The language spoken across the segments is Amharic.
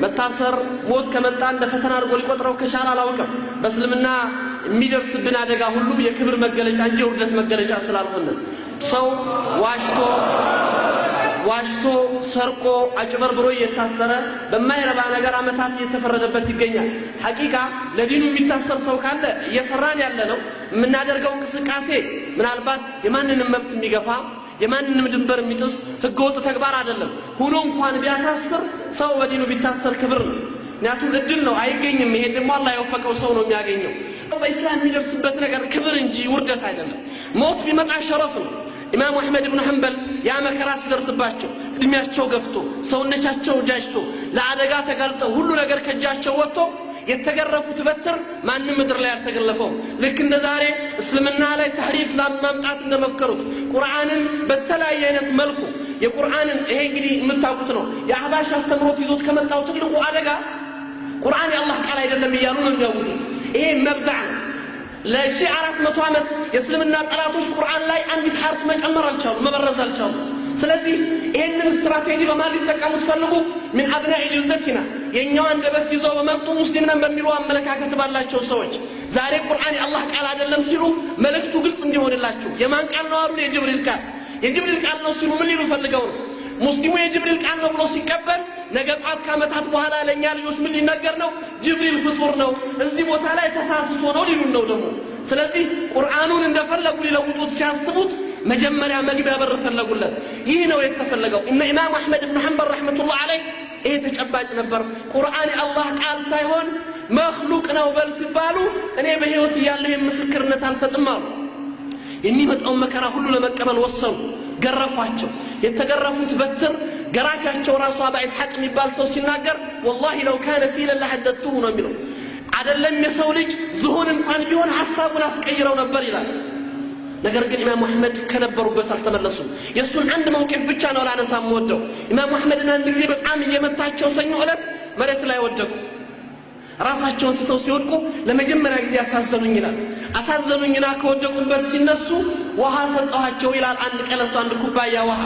መታሰር ሞት ከመጣ እንደ ፈተና አድርጎ ሊቆጥረው ከቻለ አላውቅም። በእስልምና የሚደርስብን አደጋ ሁሉ የክብር መገለጫ እንጂ የውርደት መገለጫ ስላልሆነ ሰው ዋሽቶ ሰርቆ አጭበርብሮ እየታሰረ በማይረባ ነገር አመታት እየተፈረደበት ይገኛል። ሐቂቃ ለዲኑ የሚታሰር ሰው ካለ እየሰራን ያለ ነው የምናደርገው እንቅስቃሴ ምናልባት የማንንም መብት የሚገፋ የማንንም ድንበር የሚጥስ ህገወጥ ተግባር አይደለም። ሆኖ እንኳን ቢያሳስር ሰው በዲኑ ቢታሰር ክብር ነው። ምክንያቱም እድል ነው፣ አይገኝም። ይሄ ደግሞ አላህ የወፈቀው ሰው ነው የሚያገኘው። በኢስላም የሚደርስበት ነገር ክብር እንጂ ውርደት አይደለም። ሞት ቢመጣ ሸረፍ ነው። ኢማሙ አሕመድ ብኑ ሐንበል ያ መከራ ሲደርስባቸው እድሜያቸው ገፍቶ ሰውነታቸው ጃጅቶ ለአደጋ ተጋልጠው ሁሉ ነገር ከእጃቸው ወጥቶ የተገረፉት በትር ማንም ምድር ላይ አልተገለፈውም። ልክ እንደ ዛሬ እስልምና ላይ ተሕሪፍ ለማምጣት እንደመከሩት ቁርአንን በተለያየ አይነት መልኩ የቁርአንን ይሄ እንግዲህ የምታውቁት ነው። የአህባሽ አስተምሮት ይዞት ከመጣው ትልቁ አደጋ ቁርአን የአላህ ቃል አይደለም እያሉ ነው የሚያውጁት። ይሄ መብዳዕ ነው። ለ1400 ዓመት የእስልምና ጠላቶች ቁርአን ላይ አንዲት ሐርፍ መጨመር አልቻሉ፣ መበረዝ አልቻሉ። ስለዚህ ይሄንን ስትራቴጂ በማን ሊጠቀሙት ፈልጉ? ምን አብናኢ ጅልደቲና የኛው አንደበት ይዘው በመጡ ሙስሊም ነን በሚሉ አመለካከት ባላቸው ሰዎች ዛሬ ቁርአን የአላህ ቃል አይደለም ሲሉ መልእክቱ ግልጽ እንዲሆንላችሁ የማን ቃል ነው አሉ? የጅብሪል ቃል። የጅብሪል ቃል ነው ሲሉ ምን ሊሉ ፈልገው ነው? ሙስሊሙ የጅብሪል ቃል ነው ብሎ ሲቀበል ነገ ጧት ከዓመታት በኋላ ለእኛ ልጆች ምን ሊነገር ነው? ጅብሪል ፍጡር ነው፣ እዚህ ቦታ ላይ ተሳስቶ ነው ሊሉን ነው ደግሞ። ስለዚህ ቁርአኑን እንደፈለጉ ሊለውጡት ሲያስቡት መጀመሪያ መግቢያ በር ፈለጉለት። ይህ ነው የተፈለገው። እነ ኢማም አሕመድ ብኑ ሐንበል ረሕመቱላህ ዐለይህ ይሄ ተጨባጭ ነበር። ቁርአን የአላህ ቃል ሳይሆን መክሉቅ ነው በል ሲባሉ እኔ በሕይወት እያለሁ የምስክርነት አልሰጥም አሉ። የሚመጣውን መከራ ሁሉ ለመቀበል ወሰኑ። ገረፏቸው። የተገረፉት በትር ገራፊያቸው ራሱ አባ ኢስሐቅ የሚባል ሰው ሲናገር ወላሂ ለው ካነ ፊለን ለሐደድቱሁ ነው የሚለው። አይደለም የሰው ልጅ ዝሆን እንኳን ቢሆን ሐሳቡን አስቀይረው ነበር ይላል። ነገር ግን ኢማሙ አሕመድ ከነበሩበት አልተመለሱም። የእሱን አንድ መውቂፍ ብቻ ነው ላነሳ የምወደው። ኢማሙ አሕመድን አንድ ጊዜ በጣም እየመታቸው ሰኞ ዕለት መሬት ላይ ወደቁ። ራሳቸውን ስተው ሲወድቁ ለመጀመሪያ ጊዜ አሳዘኑኝ ይላል። አሳዘኑኝና ከወደቁበት ሲነሱ ውሃ ሰጠኋቸው ይላል። አንድ ቀለሱ አንድ ኩባያ ውሃ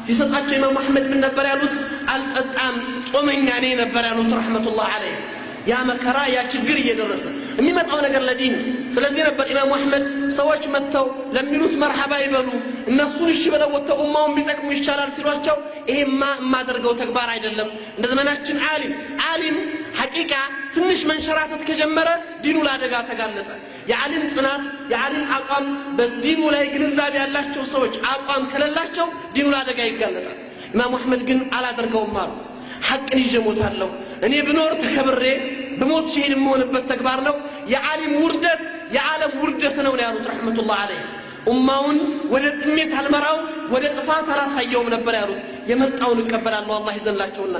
ሲሰጣቸው ኢማሙ አሕመድ ምን ነበር ያሉት? አልጠጣም፣ ጾመኛ ነኝ ነበር ያሉት ረሕመቱላህ ዐለይህ። ያ መከራ ያ ችግር እየደረሰ የሚመጣው ነገር ለዲን። ስለዚህ ነበር ኢማሙ አሕመድ ሰዎች መጥተው ለሚሉት መርሐባ ይበሉ፣ እነሱን እሺ ብለው ወጥተው ኡማውን ቢጠቅሙ ይሻላል ሲሏቸው ይሄማ የማደርገው ተግባር አይደለም። እንደ ዘመናችን ዓሊም ሐቂቃ ትንሽ መንሸራተት ከጀመረ ዲኑ ለአደጋ ተጋለጠ። የዓሊም ጽናት የዓሊም አቋም በዲኑ ላይ ግንዛቤ ያላቸው ሰዎች አቋም ከሌላቸው ዲኑ ለአደጋ ይጋለጣል። ኢማሙ አሕመድ ግን አላደርገውም አሉ። ሐቅን ይዤ እሞታለሁ። እኔ ብኖር ተከብሬ ብሞት ሸሂድ የምሆንበት ተግባር ነው። የዓሊም ውርደት የዓለም ውርደት ነው ያሉት ረሕመቱላህ ዐለይህ። ኡማውን ወደ ጥሜት አልመራው ወደ ጥፋት አላሳየውም ነበር ያሉት። የመጣውን እቀበላለሁ አላህ ይዘንላቸውና።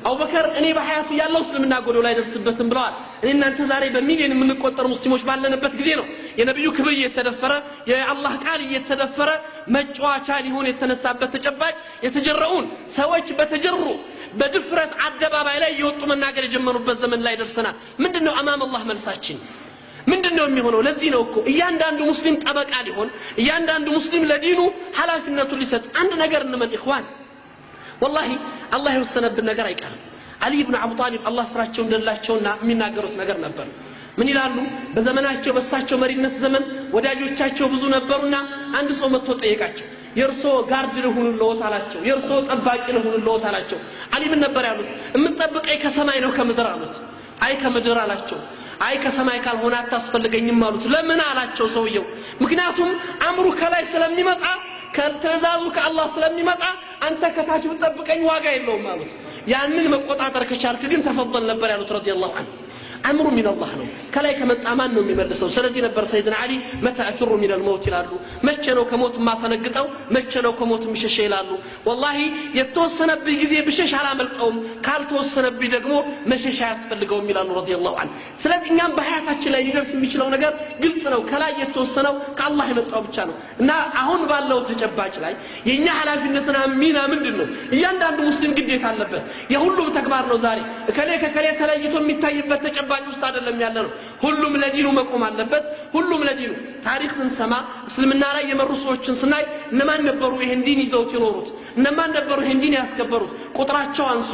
አቡበከር እኔ በሐያቱ ያለው እስልምና ጎዶሎ አይደርስበትም ብለዋል። እኔ እናንተ ዛሬ በሚሊዮን የምንቆጠር ሙስሊሞች ባለንበት ጊዜ ነው የነብዩ ክብር እየተደፈረ የአላህ ቃል እየተደፈረ መጫወቻ ሊሆን የተነሳበት ተጨባጭ የተጀረኡን ሰዎች በተጀሩ በድፍረት አደባባይ ላይ እየወጡ መናገር የጀመሩበት ዘመን ላይ ደርሰናል። ምንድነው አማም አላህ መልሳችን? ምንድነው የሚሆነው? ለዚህ ነው እኮ እያንዳንዱ ሙስሊም ጠበቃ ሊሆን እያንዳንዱ ሙስሊም ለዲኑ ኃላፊነቱን ሊሰጥ። አንድ ነገር እንመን ኢኽዋን፣ ወላሂ አላህ የወሰነብን ነገር አይቀርም። አሊ ብን አቡ ጣሊብ አላህ ስራቸው እንደላቸውና የሚናገሩት ነገር ነበር። ምን ይላሉ? በዘመናቸው በሳቸው መሪነት ዘመን ወዳጆቻቸው ብዙ ነበሩና አንድ ሰው መጥቶ ጠየቃቸው። የእርሶ ጋርድ ልሁንልዎት አላቸው። የእርሶ ጠባቂ ልሁንልዎት አላቸው። አሊ ምን ነበር ያሉት? የምትጠብቀኝ ከሰማይ ነው ከምድር አሉት። አይ ከምድር አላቸው። አይ ከሰማይ ካልሆነ አታስፈልገኝም አሉት። ለምን አላቸው ሰውየው። ምክንያቱም አምሩ ከላይ ስለሚመጣ ከትእዛዙ ከአላህ ስለሚመጣ አንተ ከታች ብትጠብቀኝ ዋጋ የለውም አሉት። ያንን መቆጣጠር ከቻልክ ግን ተፈضل ነበር ያሉት ረዲየላሁ ዐንሁ። አምሩ ሚን አላህ ነው። ከላይ ከመጣ ማን ነው የሚመልሰው? ስለዚህ ነበር ሰይድና አሊ መታ አፊሩ ሚነል መውት ይላሉ። መቼ ነው ከሞት የማፈነግጠው? መቼ ነው ከሞት የምሸሸ ይላሉ። ወላሂ የተወሰነብኝ ጊዜ ብሸሽ አላመልጠውም፣ ካልተወሰነብኝ ደግሞ መሸሽ አያስፈልገውም ይላሉ ረዲየላሁ ዐንሁ። ስለዚህ እኛም በሀያታችን ላይ ሊደርስ የሚችለው ነገር ግልጽ ነው። ከላይ የተወሰነው ከአላህ የመጣው ብቻ ነው። እና አሁን ባለው ተጨባጭ ላይ የኛ ኃላፊነትና ሚና ምንድን ነው? እያንዳንዱ ሙስሊም ግዴታ አለበት። የሁሉም ተግባር ነው። ዛሬ እከሌ ከከሌ ተለይቶ የሚታይበት ተጨባጭ ውስጥ አይደለም ያለ ነው። ሁሉም ለዲኑ መቆም አለበት። ሁሉም ለዲኑ ታሪክ ስንሰማ እስልምና ላይ የመሩ ሰዎችን ስናይ እነማን ነበሩ ይሄን ዲን ይዘውት የኖሩት? እነማን ነበሩ ይህን ዲን ያስከበሩት? ቁጥራቸው አንሶ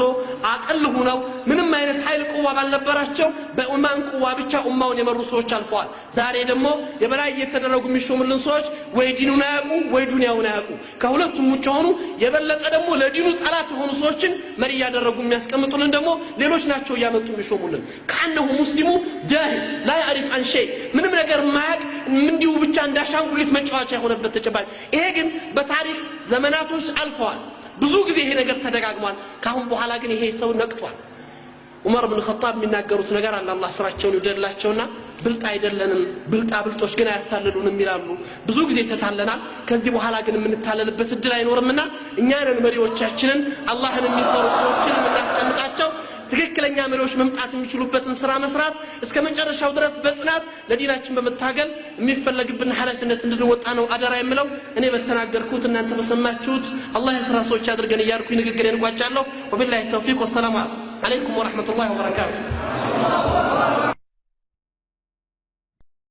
አቅል ሁነው ምንም አይነት ኃይል ቁዋ ባልነበራቸው በኡማን ቁዋ ብቻ ኡማውን የመሩ ሰዎች አልፈዋል። ዛሬ ደግሞ የበላይ እየተደረጉ የሚሾሙልን ሰዎች ወይ ዲኑን አያውቁ ወይ ዱንያውን አያውቁ፣ ከሁለቱም ውጭ የሆኑ፣ የበለጠ ደግሞ ለዲኑ ጠላት የሆኑ ሰዎችን መሪ እያደረጉ የሚያስቀምጡልን ደግሞ ሌሎች ናቸው እያመጡ የሚሾሙልን። كأنه ሙስሊሙ جاهل لا يعرف عن شيء፣ ምንም ነገር የማያውቅ፣ እንዲሁ ብቻ እንዳሻንጉሊት መጫወቻ የሆነበት ተጨባጭ። ይሄ ግን በታሪክ ዘመናቶች አልፈዋል። ብዙ ጊዜ ይሄ ነገር ተደጋግሟል። ከአሁን በኋላ ግን ይሄ ሰው ነቅቷል። ዑመር ብን ኸጣብ የሚናገሩት ነገር አለ። አላህ ስራቸውን ይውደድላቸውና ብልጥ አይደለንም፣ ብልጣ ብልጦች ግን አያታልሉንም ይላሉ። ብዙ ጊዜ ተታለናል። ከዚህ በኋላ ግን የምንታለልበት እድል አይኖርምና እኛ ነን መሪዎቻችንን አላህን የሚፈሩ ሰዎችን የምናስቀምጣቸው። ትክክለኛ መሪዎች መምጣት የሚችሉበትን ስራ መስራት፣ እስከ መጨረሻው ድረስ በጽናት ለዲናችን በመታገል የሚፈለግብን ኃላፊነት እንድንወጣ ነው አደራ የምለው። እኔ በተናገርኩት እናንተ በሰማችሁት አላህ የስራ ሰዎች አድርገን እያልኩኝ ንግግሬን እቋጫለሁ። ወቢላሂ ተውፊቅ፣ ወሰላሙ አለይኩም ወረሕመቱላሂ ወበረካቱ።